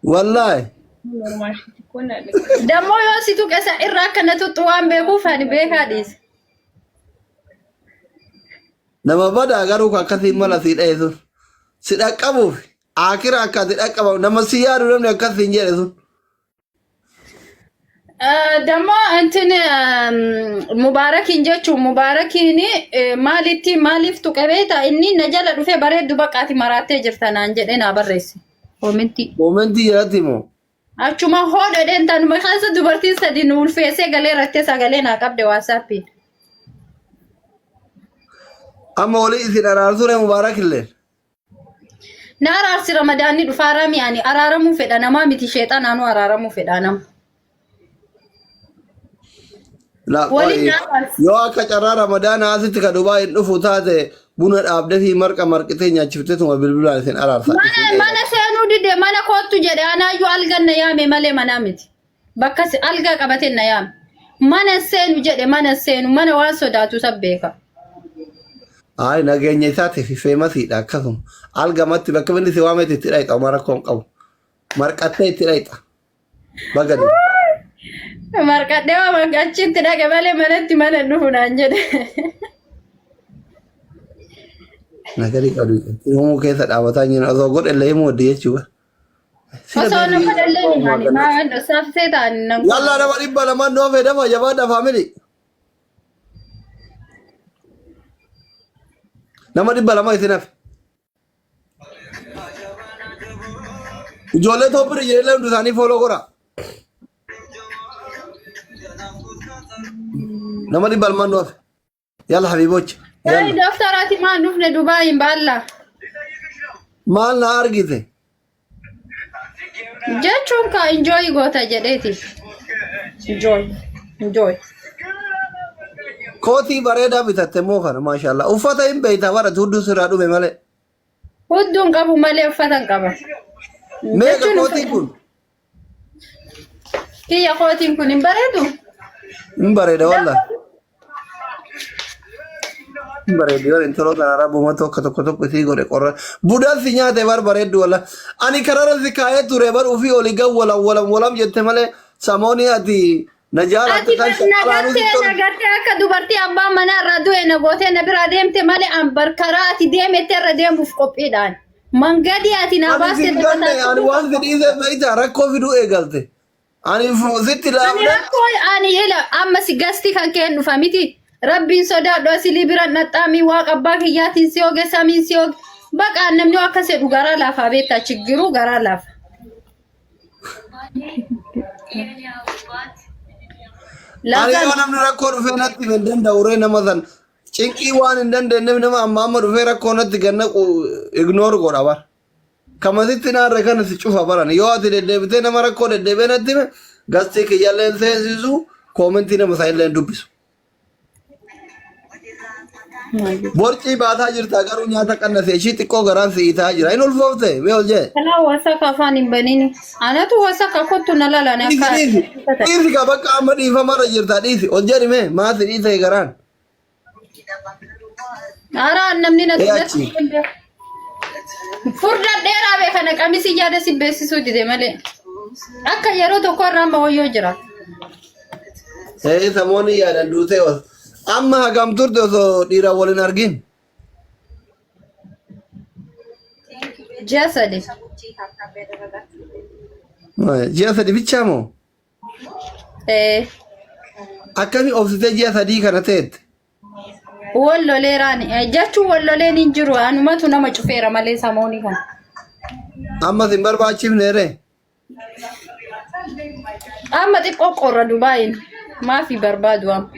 Wallaahi. Dammoo yoo si tuqe isa irraa akka na tuqxu waan beekuuf ani beekaa dhiise. Nama badaa garuu kan akkasiin mala sii dhahe sun. Si dhaqqabuuf akira akka ati dhaqqabamu nama si yaadu namni akkas siin jedhe sun. Dammoo intin Mubaarakiin jechuun Mubaarakiin maalitti maaliif tuqe beektaa inni na jala dhufee bareeddu baqqaati maraattee jirta naan jedhee naa barreesse. Koomentii. Koomentii jalatti moo. Achuma hoodha dheen tanuma keessa dubartiin sadi nu ulfeessee galee rattee sagalee naa qabde waasaappiin. Amma walii isin araarsuu ree Mubaarak illee. Na araarsi ramadaanni dhufaaraa mi ani araaramuu fedha namaa miti sheexanaanuu araaramuu fedha nama. La Waliin qo'i na araarsi. yoo akka carraa ramadaana asitti ka Dubaay hin dhufu taate buna dhaabdee fi marqa marqitee nyaachiftee tuma bilbilaan isin araarsa Mana isin eega. mana seenuu dide mana koottu jedhe anaayyuu algan na yaame malee manaa miti. Bakka algaa qabate na yaame. Mana seenu jedhe mana seenu mana waan sodaatu san beeka. Ayi nageenya isaatiif feemasiidha akkasuma. Algamatti bakka inni si waametti itti dhayxa homaa rakkoo hin qabu. Marqattee itti dhayxa. Baga dide. Marqadhee waan achitti dhaqe malee manatti mana hin dhufu naan jedhe. Nagarii qabdu. Himuu keessa dhaabataa jiran osoo godhe illee himuu wadde jechuudha. Sila Osoo nama beerii dhallee rakkoo himaani maaganna. maa saafisee ta'an nan Yallaa godha. nama 200 nu hafe dafa jabaadha faamili. Nama 200 isin hafe. Ijoollee tooppiri jedhee hundi isaanii fooloo godha. Nama 200 nu hafe. Yalla habibocha. Hey, Yalla. doktor ati maan dhufne Dubai hin baalla. Maal na argite? Jechuun ka enjoy goota jedheeti. Enjoy. Enjoy. Kootii bareedaa bitatte immoo kana maashaallah. Uffata hin beekta bara hudduu sirraa dhume malee. Hudduun qabu malee uffata hin qaba. Meeqa Jechuun kootiin kun? Kiyya kootiin kun hin bareedu? Hin bareeda wallah. Hin bareedi yoo intaloota arabuma tokko tokko tokko isii godhe qorra. Budaan si nyaate bar bareeddu wallah. Ani karara si kaa'ee ture bar ufii oli gad walam walam walam jette malee samoonii ati na jaalatte Ati tan bar shaqqalaanuu si nagartee tolu. nagartee akka dubartii abbaan manaa irraa du'e na gootee na biraa deemte malee an bar karaa ati deemette irra deemuuf qophiidhaan. Mangadii ati naa Ani baaste sin lafa ganne ani taasisu waan si dhiiseef beektaa rakkoo fiduu eegalte. Ani sitti Ani laafnan rakkoo ani ila amma si gasti kan keen dhufa miti. Rabbiin sodaadhu asilii bira naxxaamii waaqa abbaa kiyyaatiin si oge samiin si oge. Baqa namni akka sedhu garaa laafaa beektaa chiggiruu garaa laafa. Ani Lafa yoo namni rakkoo dhufee natti hin danda'u ree nama san Cinqii waan hin dandeenyeef nama amma amma dhufee rakkoo natti gad naqu ignore godha bara. Kamasitti naarre kana si cufa baran. Yoo ati deddeebitee nama rakkoo deddeebi'ee natti hime gastii kiyyallee hin seensisu koomentii nama isaa illee hin dubbisu. Borcii baataa jirta garuu nyaata qannase ishii xiqqoo garaan si itaa jira. Hin ulfoofte mee ol jee. Kanaa wasaka afaan hin banini. Anatu wasaka kottu na lala Dhiisi akka. dhiisi. Dhiisi ka bakka amma dhiifamarra jirta dhiisi. Ol jedhi mee maa si dhiise garaan. Ara namni na Ee achi. Furda dheeraa bee kana qamisii yaada si beeksisuu dide malee. Akka yeroo tokko irraa amma wayyoo jira. Ee samoonni yaadan duutee os. Amma hagam turte osoo dhiira waliin argin. Ji'a 3. Ji'a 3 bichaa moo? Ee. Akkami obsitee ji'a 3 kana teette? Wal loleeraan jechuun wal loleen hin jiru anumatu nama cufeera malee samoonii kana. Ammas hin barbaachifne ree? Amma xiqqoo qorra Dubaayin maafi barbaadu amma.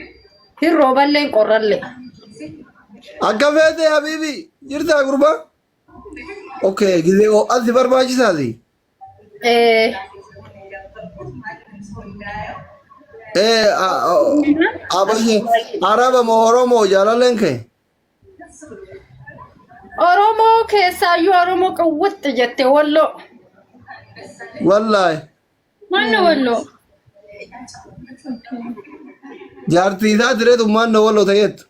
Hin rooballee hin qorrallee. Akka feete habiibi jirtaa gurbaa? Okay, gizee ho'aan si barbaachisaati. Ee. Ee, abashe Araba moo Oromoo jaalalleen kee? Oromoo keessaayyuu Oromoo qawwatte jette walloo. Wallaahi. Maanna walloo. Jaartii isaa tireetu maanna walloo ta'eettu.